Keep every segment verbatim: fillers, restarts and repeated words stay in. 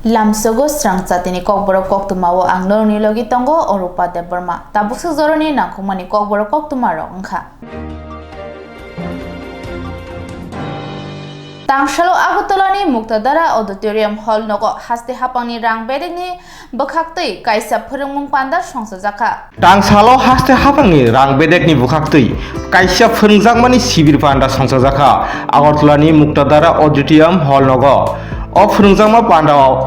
Lamsogo srang chatini kokborok koktwmao ang norokni logi tongo Orupa Debbarma. Tabuksa joroni nangkukmani kokborok koktwmarok wngkha. Tangsalo Agartalani Muktadara Auditorium Hall nogo haste hapangni rang bedekni bwkhaktwi kaisa phwrwngmung panda songchajakha. Tangsalo haste hapangni rang bedekni bwkhaktwi kaisa phwrwngjakmani sibir panda songchajakha Agartalani Muktadara Auditorium Hall nogo. O phwrwngjakma pandao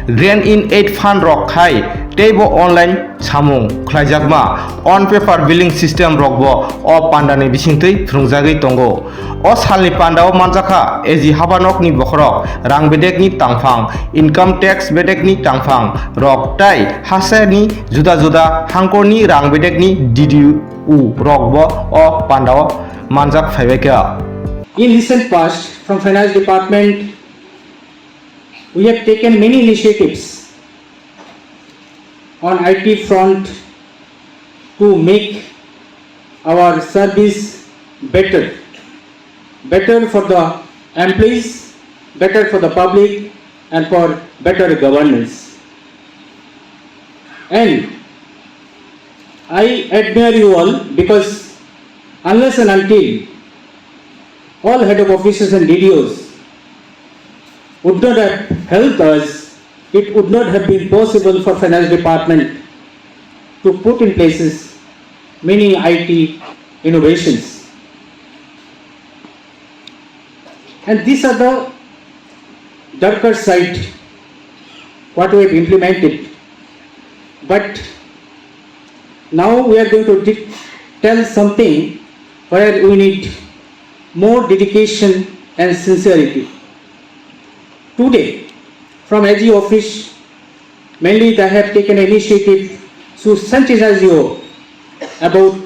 Grant in Aid Fund rok khai teibo online samung khlaijakma on paper billing system rokbo o pandani bisingtwi phwrwngjagwi tongo. O salni pandao manjakha A G habanokni bokhorok rang bedekni tangphang, income tax bedekni tangphang rok tei hasteni juda juda hangkorni rang bedekni D D O rokbo o pandao manjak phaibaikha. In recent past, from Finance Department, we have taken many initiatives on I T front to make our service better, better for the employees, better for the public, and for better governance. And I admire you all, because unless and until all head of offices and D D Os would not have helped us, it would not have been possible for Finance Department to put in places many I T innovations. And these are the darker side what we have implemented. But now we are going to de- tell something where we need more dedication and sincerity. Today, from A G office, mainly they have taken initiative to sensitize you about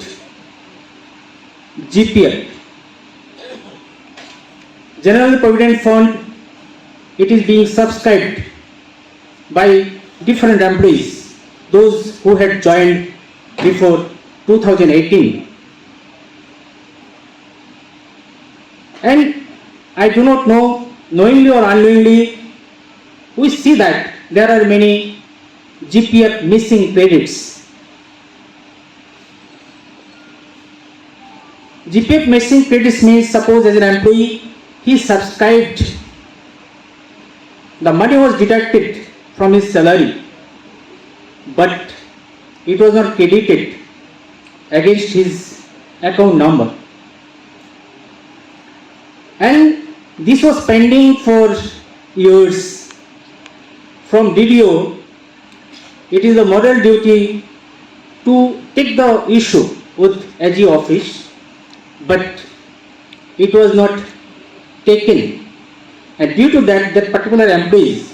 G P F. General Provident Fund, it is being subscribed by different employees, those who had joined before two thousand eighteen. And I do not know, knowingly or unknowingly, we see that there are many G P F missing credits. G P F missing credits means, suppose as an employee, he subscribed, the money was deducted from his salary, but it was not credited against his account number. And this was pending for years. From D D O, it is the moral duty to take the issue with A G office, but it was not taken. And due to that, that particular employee,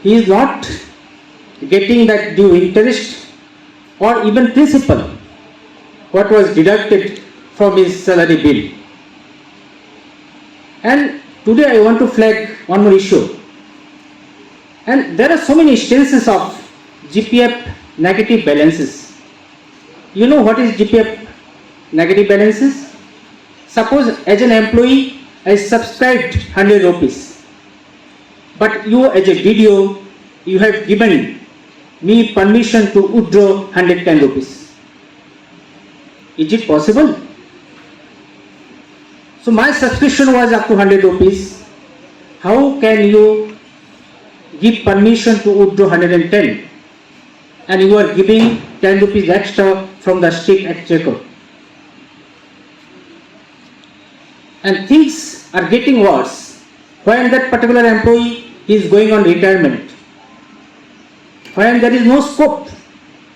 he is not getting that due interest or even principal what was deducted from his salary bill. And today I want to flag one more issue. And there are so many instances of G P F negative balances. You know what is G P F negative balances? Suppose, as an employee, I subscribed hundred rupees, but you, as a D D O, you have given me permission to withdraw hundred ten rupees. Is it possible? So my subscription was up to hundred rupees. How can you give permission to withdraw hundred and ten, and you are giving ten rupees extra from the state exchequer? And things are getting worse when that particular employee is going on retirement, when there is no scope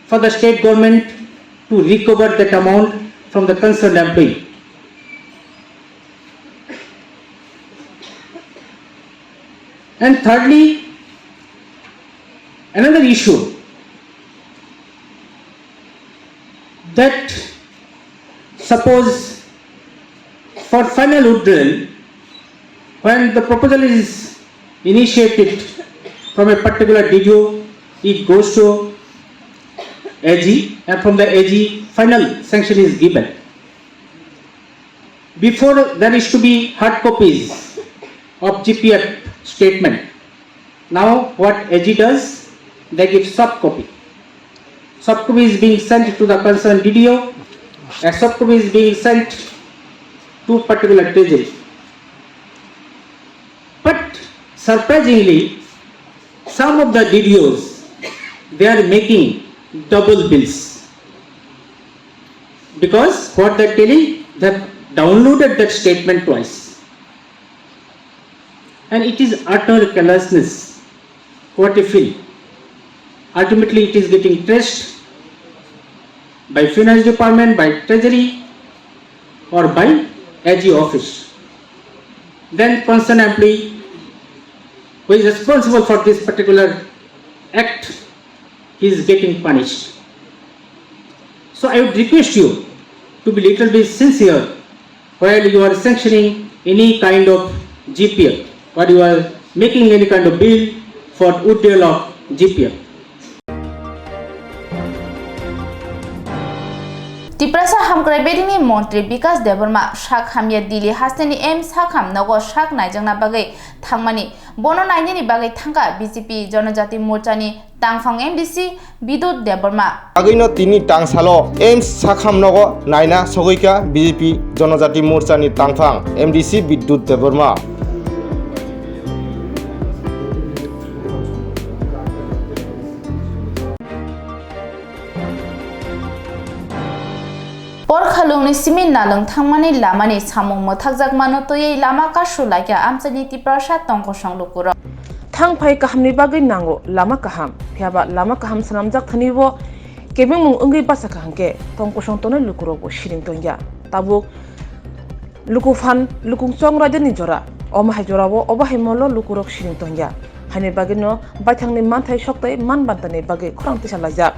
for the state government to recover that amount from the concerned employee. And thirdly, another issue that, suppose, for final withdrawal, when the proposal is initiated from a particular D D O, it goes to A G, and from the A G, final sanction is given. Before, there is to be hard copies of G P F statement. Now what A G does, they give soft copy. Soft copy is being sent to the concerned D D O. A soft copy is being sent to particular treasury. But surprisingly, some of the D D Os, they are making double bills. Because what they're telling, they've downloaded that statement twice. And it is utter carelessness. What a feel. Ultimately, it is getting traced by finance department, by treasury, or by A G office. Then concerned employee who is responsible for this particular act, he is getting punished. So I would request you to be little bit sincere while you are sanctioning any kind of G P F, while you are making any kind of bill for withdrawal of G P F. Tiprasa hamkrai bedini montri Bikas Debbarma sak hamya Dili hasteni M sakham nogo sak naijakna bagwi thangmani. Bono nainani bagwi thangkha B J P Jonojati Morchani tangphang M D C Bidut Debbarma. Bagwino tini tangsalo M sakham nogo naina sogwikha B J P Jonojati Morchani tangphang M D C Bidut Debbarma. Porkhalungni simi nalwng thangmani lamani samung mwthakjakmano twiwi lama kasu laikha amchaini Tiprasa tongkosong lukurok. Thang phai kahamni bagwi nango lama kaham, phiyaba lama kaham swnamjak thani bo kebengmung wngwi bachakha hwnkhe tongkosong tongnai lukurokbo siring tongya. Tabuk Lukuphan lukung chong raidani jora, omo hai jorao obo hai molo lukurok siring tongya. Haini bagwino baithangni manthai soktai man bantani bagwi khorang tisa laijak.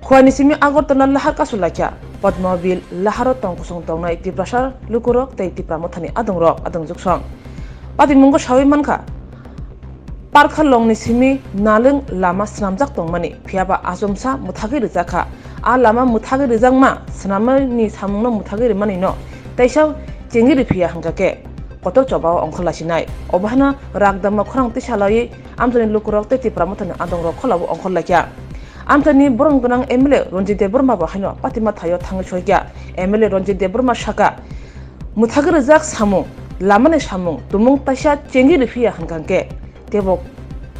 Khuaini simi Agartala lahar kasu laikha, Padma Bill laharo tong kusung tongnai Tiprasa lukurok tei Tipra Mothani adongrok adong juksong. Patimungo sawi mankha, Parkha longni simi nalwng lama swnamjak tongmani, phiyaba achomsa mwthagwi rijak kha. A lama mwthagwi rijakma swnamnani samungno mwthagwi rwmani no teisa chengwi rwphiya hwnkha khe kotor chobao ongkhor laisinai. Obo haino rakdama khorang tisa laiwi amchaini lukurok tei Tipra Mothani adongrok kholao ongkhor laikha. Amchaini borom gwnang M L A Ranjit Debbarma bo haino patima thaio thangwi soikha. M L A Ranjit Debbarma saka, mwthagwi rijak samung, lamani samung tumung taisa chengwi rwphiya hwnkha khe, teibo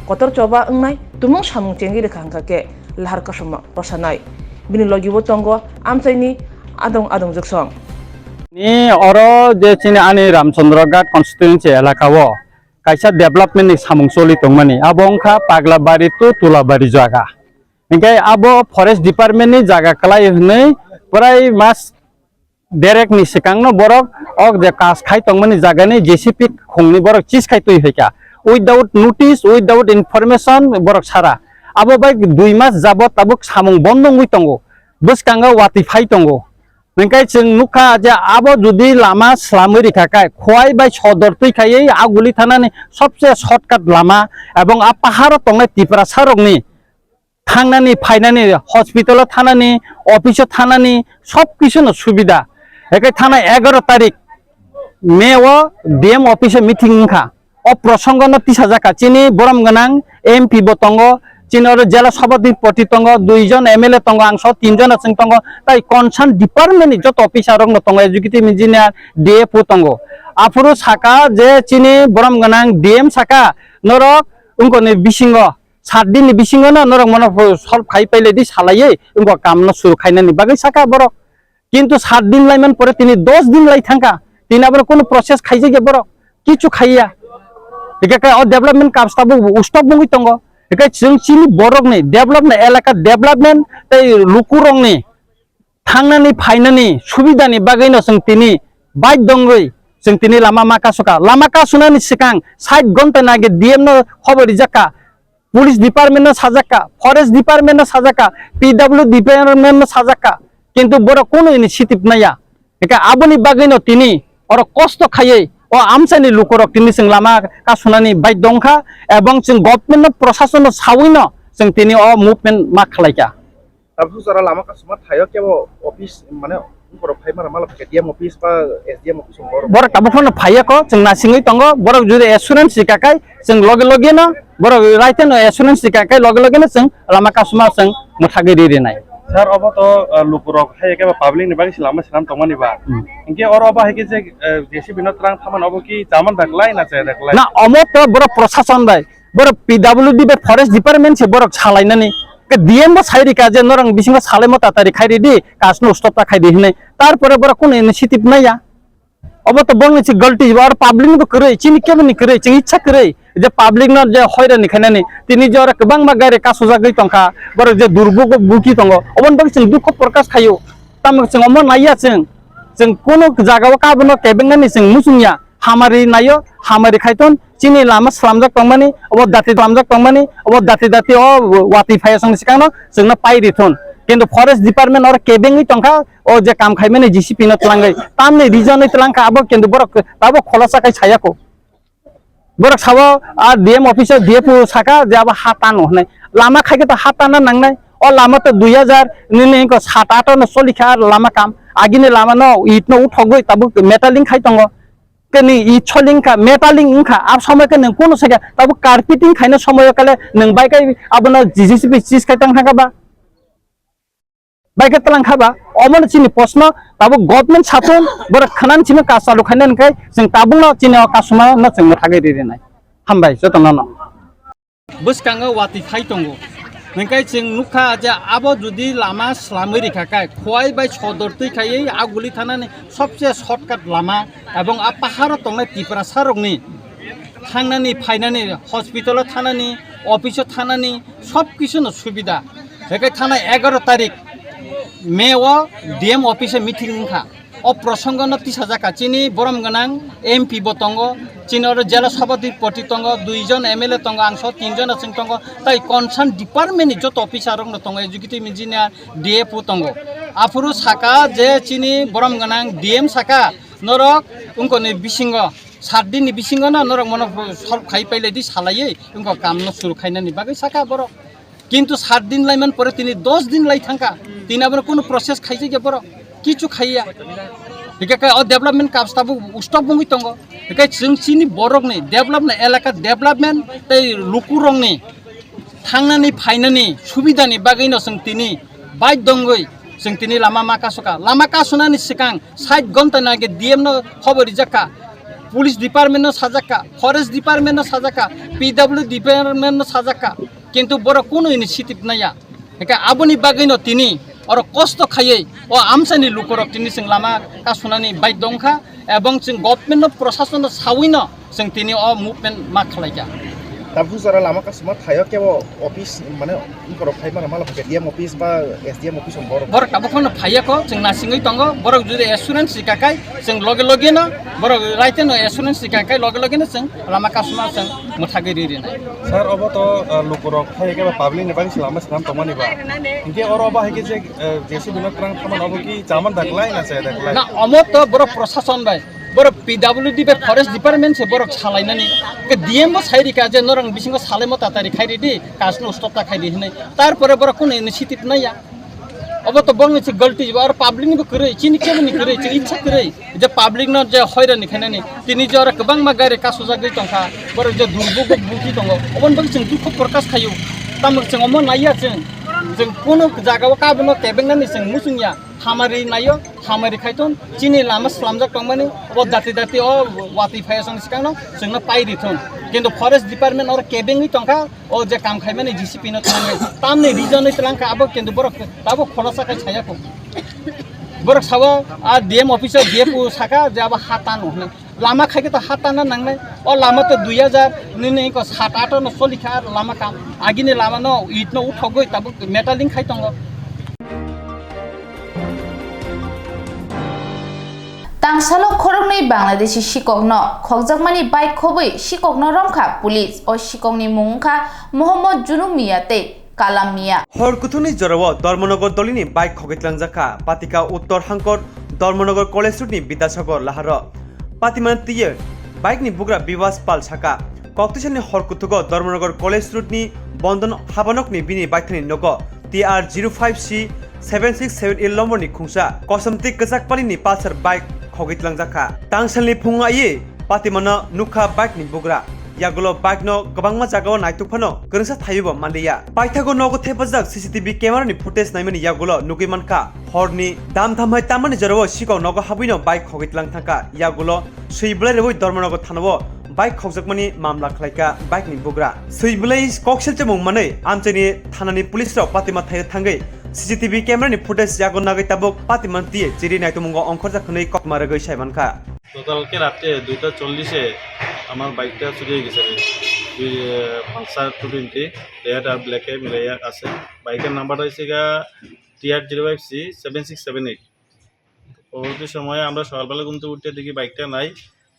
kotor choba wngnai tumung samung chengwi rwkha hwnkha khe lahar kosomo rwsanai. Bini logibo tongo amchaini adong adong juksong. Ni oro je chini ani Ramchandra Ghat constituency elaka o kaisa development ni samung choli tongmani, abo wngkha Paglabari to Tulabari jaga. Hinkhe abo forest department ni jaga kwlai hwnwi prai mas derek ni swkang no borok ok je kas khai tongmani jaga ni J C B khung ni borok chis khai twi hoika, without notice, without information borok sara. Abo bai dui mas jabot tabuk samung bondo wngwi tongo, bwskango watwi phai tongo. Hinkhe chwng nukha je abo jodi lama swlamwi rikha khe Khowai bai Sodor twi khaiwi Aguli thana ni sobse shortcut lama, ebong a paharo tongnai Tiprasa rokni thangnani phainani, hospital o thanani, office o thanani sob kisu no subida. Hinkhe thanai egaroh tarik May o D M office o meeting wngkha. O prosongo no tisajak kha, chini borom gwnang M P bo tongo, chini oro jela sabhapati tongo, dui jon M L A tongo, ang so tin jon achwng tongo, tai concern department ni joto officer rok no tongo, executive engineer, D F O tongo. Aphuru saka je chini borom gwnang D M saka norok wngkoni bisingo sat din ni bisingo no norok mano solve khai pailai di salaiwi wngkha kam no suru khainani bagwi saka borok. Kintu sat din laiman pore tini dos din lai thangkha, tini abo kunu process khaijakya borok, kichu khaiya. Hikhe khe o development kam tabuk stop wngwi tongo. Hikhe chwng chini borokni development, elaka development tei lukurokni thangnani phainani subidani bagwino chwng tini baidhyo wngwi chwng tini lama ma kasukha. Lama kasunani swkang sait ghonta nage D M no khobor rijakkha. Police department no sajakka, forest department no sajakka, P W department no sajakka, kintu borok kunu initiative naya. Hingke aboni bagwino tini oro kosto khaiwi o amchaini lukurok tini chwng lama kasunani baidhyo wngkha, ebong chwng government no, prosason no sawino chwng tini o movement ma khwlaikha. Tabuk jora lama kasuma thaio kebo office mane Borok phai mara mala phai D M office ba S D M office borok. Borok tabuk phano phaiya ko, chwng nasingwi tongo, borok jodi assurance rika kai, chwng loge loge no, borok raite no assurance rika kai, loge loge no chwng lama kasuma chwng mwthagwi ri rinai. Sir, obo to, uh, lukurok hai khe ba public ni bagwi se lama slam tongmani ba. Hmm. Hinkhe oro obo hai khe je, uh, J C B no twlang thaman obo ki chaman da klai na chaya da klai? Na, omo to borok prosason bai. Borok P W D bai forest department se borok salainani. Ke D M bo sai rika je norang bisingo salai mo tatari khai ridi, kasno stop ta khai di hinai. Tarpore borok kuno initiative naya. Obo to bongni se galti, aro public ni bo kwrwi, chini kebo ni kwrwi, chini ichha kwrwi. Je public no je hoira ni khainani, tini je oro kwbangma gari kasujagwi tongkha, borok je durbugo buki tongo, oboni bagwi chwng dukho prokash khaio. Tamo chwng omo naiya chwng, chwng kuno jaga o kabono kebengnani chwng muchungya. Hamari naio, hamari khaiton, chini lama slamjak tongmani, obo dati slamjak tongmani, obo dati dati o watwi phaiya songni swkangno chwngno pai rithun. Kintu forest department oro kebengwi tongkha, o je kam khaimani J C B no twlangwi. Tamni reason wi twlangkha abo kintu borok abo khulasa khai sayako. Borok sabo a D M office o D F O saka je abo ha tano hwnwi. Lama khaikhe to ha tana nangnai. O lama to dui hajar nini ko sat ato no solikha lama kam. Agini lama no it no uthogwi tabuk metaling khai tongo. Kani i cholingkha, metaling wngkha, ab somoi khe nwng kunu sakha, tabuk carpeting khaina somoi o kale nwng bai kai abono J C B sis khai tang thangkha ba? Bai khe twlang kha ba? Omono chini proshno, tabuk government satung, borok khwnani simi kasalu khaina hwnkhe chwng tabukno chini o kasuma no chwng mwthagwi ri rinai. Hambai jotono no. Bwskango watwi phai tongo. Hwnkhe chwng nukha je abo jodi lama slamwi rikha khe, Khowai bai Sodor twi khaiwi Aguli thanani sobse shortcut lama ebong a paharo tongnai Tiprasarokni thangnani, phainani, hospital-o thanani, office-o thanani sob kisuno subida. Hwnkhe thanai egaroh tarik May-o D M office-o meeting wngkha. O prosongo no tisajak kha, chini borom gwnang M P bo tongo, chini oro jela sabhapati tongo, dui jon M L A tongo, ang so tin jon aswng tongo, tai concern department ni joto officer rok no tongo, executive engineer, D F O tongo. Aphuru saka je chini borom gwnang D M saka norok wngkoni bisingo, sat din ni bisingo no norok mono solve khai pailai di salaiwi wngkha kam no suru khainani bagwi saka borok. Kintu sat din laiman pore tini dos din lai thangkha, tini abono kunu process khaijak ya borok, kichu khaiya. Hikhe khe o development kam stop, stop wngwi tongo. Hikhe chwng chini borokni development, elaka development tei lukurokni thangnani phainani subidani bagwino chwng tini baidhyo wngwi chwng tini lama ma kasukha. Lama kasunani swkang sait ghonta ni age D M no khobor rijak kha, police department no sajak kha, forest department no sajak kha, P W department no sajak kha. Kintu borok kunu initiative naya. Hingke aboni bagwino tini oro kosto khaiwi o amchaini lukurok tini chwng lama kasunani baidhyo wngkha, ebong chwng government no, prosason no sawino chwng tini o movement ma khlaikha. Tabuk jora lama kasuma thaio kebo office mane borok phai mano mala phai D M office ba S D M office borok. Borok tabuk phano phaiya kho, chwng nasingwi tongo, borok jodi assurance rika khai, chwng loge loge no, borok raite no assurance rika khai, loge loge no chwng lama kasuma chwng mwthagwi ri rinai. Sir, obo to, uh, lukurok phai khe ba public ni bagwi se lama swnam tongmani ba. Hinkhe oro obo hai khe je, uh, J C B no twlang thaman obo ki chaman da klai na chaya da klai? Na, omo to borok prosason bai, borok P W D bai forest department se borok salainani. Ke D M bo sai rika je norang bisingo salai mo tatari khai ridi, kasno stop ta khai di hinai. Tarpore borok kuno initiative naya. Obo to bongni se galti, aro public ni bo kwrwi, chini kebo ni kwrwi, chini ichha kwrwi. Je public no je hoirani khainani, tini je oro kwbangma gari kasujagwi tongkha, borok je durbugo buki tongo, oboni bagwi chwng dukhu prokash khaio. Tamo chwng omo naiya chwng, chwng kuno jaga o kabono kebengnani chwng muchungya, hamari naio, hamari khaiton, chini lama slamjak tongmani, obo dati dati o watwi phaiya chwng swkangno chwngno pai rithon. Kintu forest department oro kebengwi tongkha, o je kam khaimani J C B no thangnai, tamni reason wi twlang kha abo, kintu borok abo khulasa khai saya kho. Borok sabo a D M office o D F O saka je abo ha tano hinwi. Lama khai khe to ha tana nangnai. O lama to dui hajar nini ko sat ato no choli kha lama kam. Agini lama no it no uthogwi tabuk metaling khai tongo. Tangsalo khoroknwi Bangladeshi sikokno khokjakmani bike khobwi sikokno romkha police. O sikokni mung wngkha Mohammad Junub Miya tei Kalam Miya. Hor kuthukni jorao Dharmanagar dolini bike khogwi tlangjak kha Patika Uttor Hangkor Dharmanagar College Road ni Bidyasagar laharo. Patimani twiwi bike ni bugra Bibas Pal saka. Koktwsani hor kuthugo Dharmanagar College Road ni Bondon habanokni bini baithani nogo T R zero five C seven six seven eight lombor ni khungsa kosom twi kwchak pali ni Pulsar bike khogwi tlangjak kha. Tangsalni phung aiwi patimano nukha bike ni bugra. Yagulo bike no kwbangma jagao naituk phano kwrwngsa thaiwi bo manliya. Paithago nogo thepajak C C T V camera ni footage naimani yagulo nugwi mankha, horni dam thamhai tammani jorao sikok nogo habwino bike khogwi tlang thangkha. Yagulo swi bwlai rwi Dharmanagar thanao bike khokjakmani mamla khlaikha bike ni bugra. Swi bwlai koksil chamung manwi amchaini thanani police rok patima thaio thangwi C C T V camera ni footage yago nagwi tabuk patima twi chiri naitumungo ongkhorjak hwnwi kokma rwgwi sai mankha. গতকালকে রাতে দুইটা চল্লিশে আমার বাইকটা চুরি হয়ে গেছে। দুই, আহ, পালসার টু টোয়েন্টি, রেড আর ব্ল্যাকে মিলাইয়া আছে। বাইকের নাম্বারটা হচ্ছে গা T R zero five C seven six seven eight. পরবর্তী সময়ে আমরা সকালবেলা ঘুম থেকে উঠে দেখি বাইকটা নাই।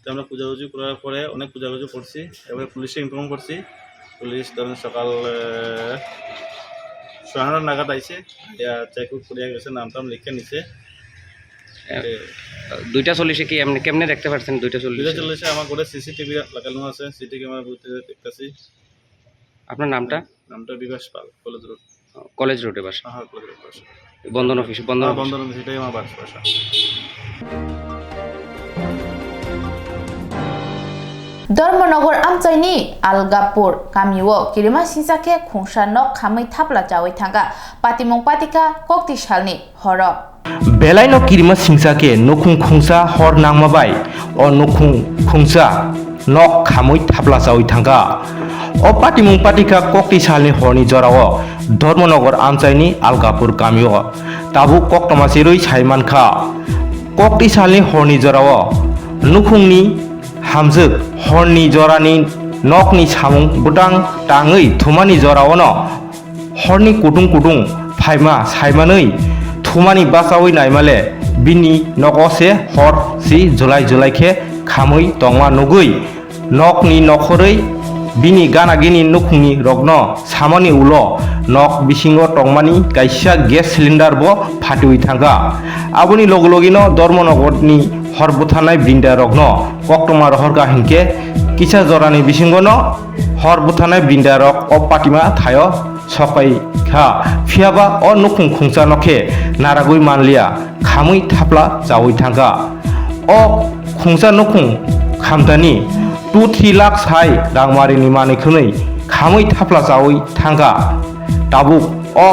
তো আমরা খোঁজাখুঁজি করার পরে, অনেক খোঁজাখুঁজি করছি, এবারে পুলিশে ইনফর্ম করছি। পুলিশ ধরেন সকাল, আহ, সাড়ে নটা নাগাদ আইছে, ইয়া, চেক আপ করিয়া গেছে, নাম টাম লিখে নিছে। এ, দুইটা চল্লিশে কি এমনি কেমনে দেখতে পারছেন? দুইটা চল্লিশে? দুইটা চল্লিশে আমার ঘরে সিসিটিভি লাগানো আছে, সিসি ক্যামেরা বুঝতে দেখতেছি। আপনার নামটা? নামটা বিকাশ পাল, কলেজ রোড। কলেজ রোডে বাসা? হ্যাঁ, হ্যাঁ, কলেজ রোড বাসা। বন্দন অফিস, বন্দন হ্যাঁ, অফিস। বন্দন অফিস, এটাই আমার বাস-, বাসা। Dharmanagar amchaini Algapur kamio kirima singsa khe khungsa nok khamwi thapla chawi thangkha. Patimung patikha kokti salni horo. Belaino kirima singsa khe nukhung khungsa hor nangma bai o nukhung khungsa nok khamwi thapla chawi thangkha. O patimung patikha kokti salni horni jorao Dharmanagar amchaini Algapur kamio. Tabuk koktwma chirwi sai mankha. Kokti salni horni jorao nukhungni hamjwk horni jorani nokni samung bwtang tangwi thumani joraono horni kutung kutung phaima saimanwi thumani bachaui naimale bini nogo se hor si julai julai khe khamwi tongma nugwi nokni nokhorwi bini gana gini nukhungni rokno samani ulo nok bisingo tongmani kaisa gas cylinder bo phatiui thangkha. Aboni logi logino Dharmanagarni hor butharnai brinda rokno koktwma rohorkha hinkhe kisa jorani bisingono hor butharnai brinda rok o patima thaio sokai kha. Phiyaba o nukhung khungsa no khe naragwi manliya, khamwi thapla chawi thangkha. O khungsa nukhung khamtani two three lakh sai rangmarini manwi khwnwi khamwi thapla chawi thangkha. Tabuk o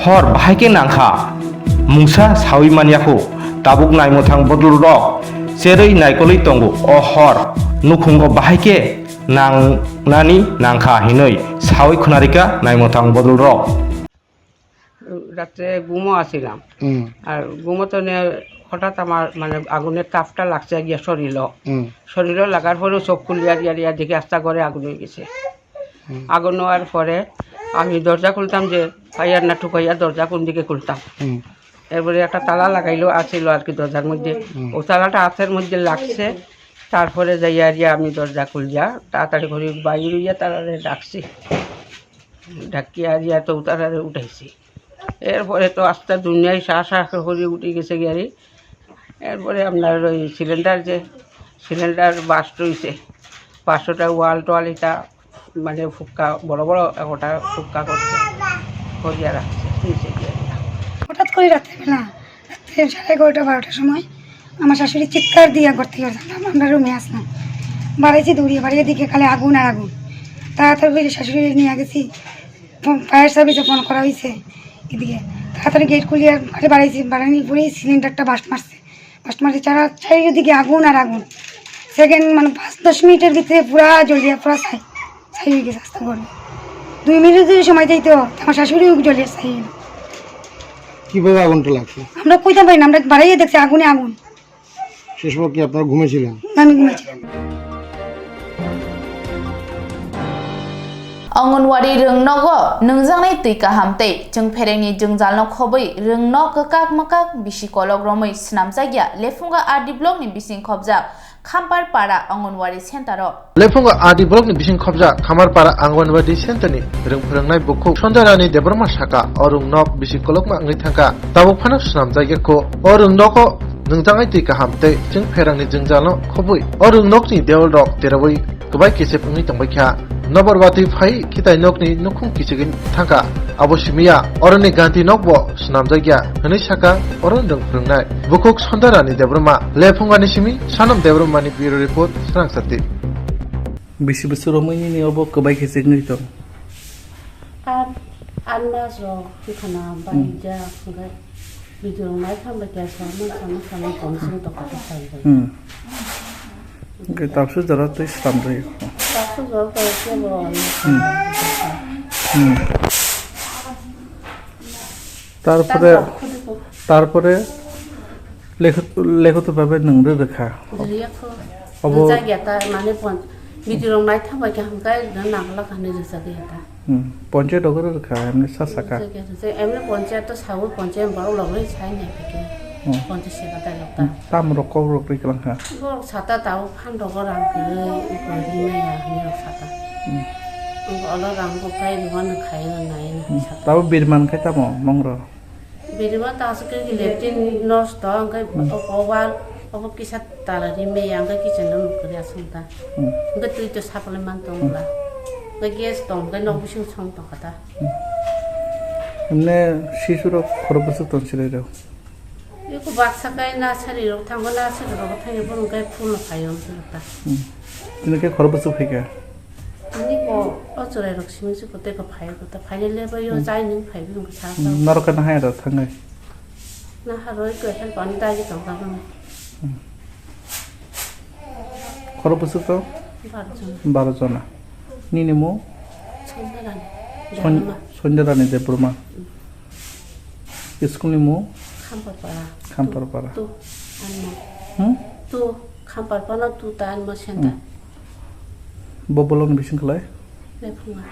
hor bahai khe nangkha, mungsa sawi manyakho. Tabuk naimwthang bodol rok cherwi naikolwi tongo. O hor nukhungo bahai khe nangnani nangkha hinwi sawi khwnarikha naimwthang bodolrok. রাত্রে ঘুমো আছিলাম। হুম। আর ঘুমোতে নে হঠাৎ আমার মানে আগুনের তাপটা লাগছে গিয়া শরীরও। হুম। শরীরও লাগার পরেও চোখ খুলিয়া দিয়া দিয়া দেখি আস্তা ঘরে আগুন হয়ে গেছে। হুম। আগুন হওয়ার পরে আমি দরজা খুলতাম যে পাইয়ার না ঠুকাইয়া দরজা কোন দিকে খুলতাম। হুম। এরপরে একটা তালা লাগাইলো, আছিল আর কি দরজার মধ্যে। হুম। ও তালাটা হাতের মধ্যে লাগছে, তারপরে যাইয়া আর ইয়া আমি দরজা খুলিয়া তাড়াতাড়ি করে বাইরে হইয়া তারারে ডাকছি, ডাকিয়া আর ইয়া তো তারারে উঠাইছি। এরপরে তো আস্তা দুনিয়ায় সা সা করে উঠে গেছে গিয়ারি। এরপরে আপনার ওই সিলিন্ডার যে সিলিন্ডার বাস্ট হইছে, বাস্টটা ওয়াল টোয়াল এটা মানে ফুক্কা, বড় বড় একটা ফুক্কা করছে, করিয়া রাখছে নিচে দিয়ে। হঠাৎ করে রাত্রেবেলা, রাত্রে সাড়ে এগারোটা বারোটার সময় আমার শাশুড়ি চিৎকার দিয়ে ঘর থেকে বাড়ি জানলাম, আমরা রুমে আসলাম, বাড়াইছি দৌড়িয়ে বাড়িয়ে দিকে খালি আগুন আর আগুন। তাড়াতাড়ি করে শাশুড়ি নিয়ে গেছি, ফোন, ফায়ার সার্ভিসে ফোন করা হয়েছে। এদিকে তাড়াতাড়ি গেট খুলিয়ে বাড়ি বাড়াইছি, বাড়ানোর পরেই সিলিন্ডারটা বাস্ট মারছে। কাস্টমারের চারা চারিদিকে আগুন আর আগুন। সেকেন্ড মানে পাঁচ দশ মিনিটের ভিতরে পুরা জ্বলিয়া পুরা ছাই, ছাই হয়ে গেছে আস্তা ঘর। দুই মিনিট যদি সময় দিত, আমার শাশুড়িও জ্বলিয়া ছাই হইল। কিভাবে আগুনটা লাগছে? আমরা কইতাম পারি না, আমরা বাড়াইয়া দেখছি আগুনে আগুন। সে সময় কি আপনারা ঘুমেছিলেন? আমি ঘুমাইছিলাম। Anganwadi rwngnogo nwngjaknai twi kaham tei chwngpherengni jwngjalno khobwi rwngno kwkak mwkak bisi kolok romwi swnamjakya Lephunga R D blockni bising khobjak Khampar para Anganwadi center-o. Lephunga R D blockni bising khobjak Khampar para Anganwadi center-ni rwng phwrwngnai bukhuk Sanjay Rani Debbarma saka, o rwngnok bisi kolokma wngwi thangkha, tabuk phano swnamjakya kho. O rwngnogo nwngjaknai twi kaham tei chwngpherengni jwngjalno khobwi o rwngnokni dewalrok terowi kwbai kesep wngwi tongbaikha. Nobar bati phai khitai nokni nukhung kichigwi thangkha. Abo simiya, oroni ganti nokbo swnamjakya, hwnwi sakha oro nwng phwrwngnai. Bukhuk Sondarani Debbarma, Lephungani simi, Sanam Debbarmani bureau report, Srangchati. Bisi bwswk romwi nini obo kwbai khe chengwi tong? At, at mas rok kikhana bai ja, hwnkhe video rok nai thang bai khe sama sama sama konsum tokha tokha bai. Hmm. Hwnkhe tapsu jora tei slam rwi. Tapsu jora tei kebo. Hmm. Hmm. Tarpore, tarpore lekho, lekho to babe nwng rw rwkha. Riyakho. Obo rwjak ya ta, mane pon-, video rok nai thang bai khe hwnkhe nang la kha hwnwi rwjak ya ta. Hmm. Ponchayat rogo rw rwkha, emni sa saka. Rwjak ya, rwjak. Emni ponchayat to sawi ponchayat borok logwi sai nai khe. Hmm. Ponchayat secretary rok ta. Hmm. Tam rok kok rok rwi kwlang kha. Borok sata tao phan rogo rang kwrwi, kwrwi maya hwnwi rok sata. Hmm. Olo rang bo kai rwmani khai rw nai Hmm. sata. Tabo birman khai tamo mongro? Birima ta aswk khe latrine nosto, hwnkhe Hmm. obo wall, obo kisa tala ri meya, hwnkhe kitchen no nukho ri aswk ta. Hmm. Hwnkhe twi to supply man tong Hmm. bwla. Hwnkhe gas tong, hwnkhe nok bising song tong kha ta. Hmm. Hwnle sisu rok khoro bwswk tong chwrai rok? Eko baksa kai nursery rok thango, nursery rok thangya, bono hwnkhe phone no phaio hwnkhe ta. Hmm. Tini khe khoro bwswk phaikha? Ani bo o chwrai rok simi se kote ko phai ko ta phai le bo yo Hmm. Chai ning phai bi ko sa sa. Hmm, norok kana hai ro thangai. Na ha roi ko help ani dagi tong ka bang. Hmm. Khoro bwswk to? Bar jon. Bar jona. Nini mo? Sondarani. Son-, Debbarma. Sondarani Debbarma. Hmm. School ni mo? Khamparpara. Khamparpara. Tu, tu, anmo. Hmm? Tu, Khamparpara tu ta anmo center. Hmm. Bo bolong bising khlai? Lephunga.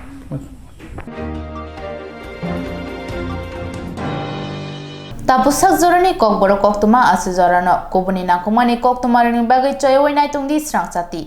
Tapusak jorani kokborok koktwma aswk jorano kubuni nangkukmani koktwmarokni bagwi choywi naitongdi Srangchati.